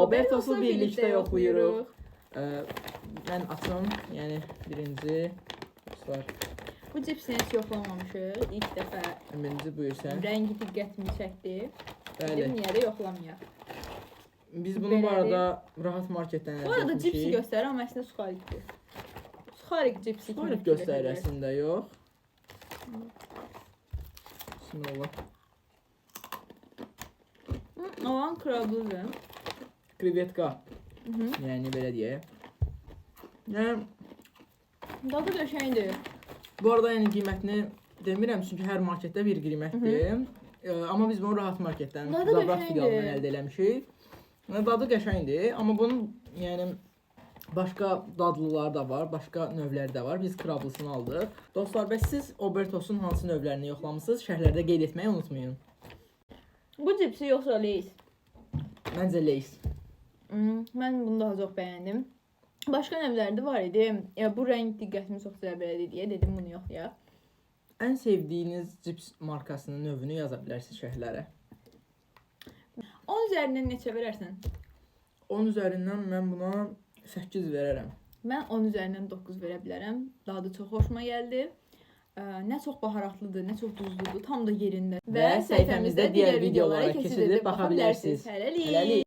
Obertos'u birlikdə yoxlayırıq. Mən açım, yəni birinci dostlar, Bu cipsini heç yoxlamamışıq. İlk dəfə birinci buyur sən. rəngi diqqətimi çəkdi. Bəli. Dedim niyə də yoxlamayaq. Biz bunu bu Belədir. arada rahat marketdən Bu arada əldə cipsi etmişik. göstərir, amma əslində suxarikdir. Suxarik cipsi kimi Suxarik göstərir əslində, yox. Bismillah. Olan krablıdır. Krevetka, Hı. yəni belə deyək. Yəni Dadı qəşəngdir. bu arada yəni qiymətini demirəm çünki hər marketdə bir qiymətdir. Amma biz bunu rahat marketdən, Dadı Zabrat qəşəngdir. filialından əldə eləmişik. Yəni, dadı qəşəngdir, amma bunun yəni başqa dadlıları da var, başqa növləri də var. Biz krablısını aldıq. Dostlar, bəs siz Obertosun hansı növlərini yoxlamısınız? Şərhlərdə qeyd etməyi unutmayın. Bu cipsi yoxsa Lays? Məncə Lays. Mən bunu daha çox bəyəndim. Başqa növləri də var idi. Ya bu rəng diqqətimi çox cəlb elədi deyə dedim bunu yoxlayaq. Ən sevdiyiniz cips markasının növünü yaza bilərsiniz şərhlərə. 10 üzərindən neçə verərsən? 10 üzərindən mən buna 8 verərəm. Mən 10 üzərindən 9 verə bilərəm. Dadı çox xoşuma gəldi. Nə çox baharatlıdır, nə çox duzludur, tam da yerində. Və səhifəmizdə digər videolara keçid edib baxa bilərsiniz. Hələlik. Hələlik.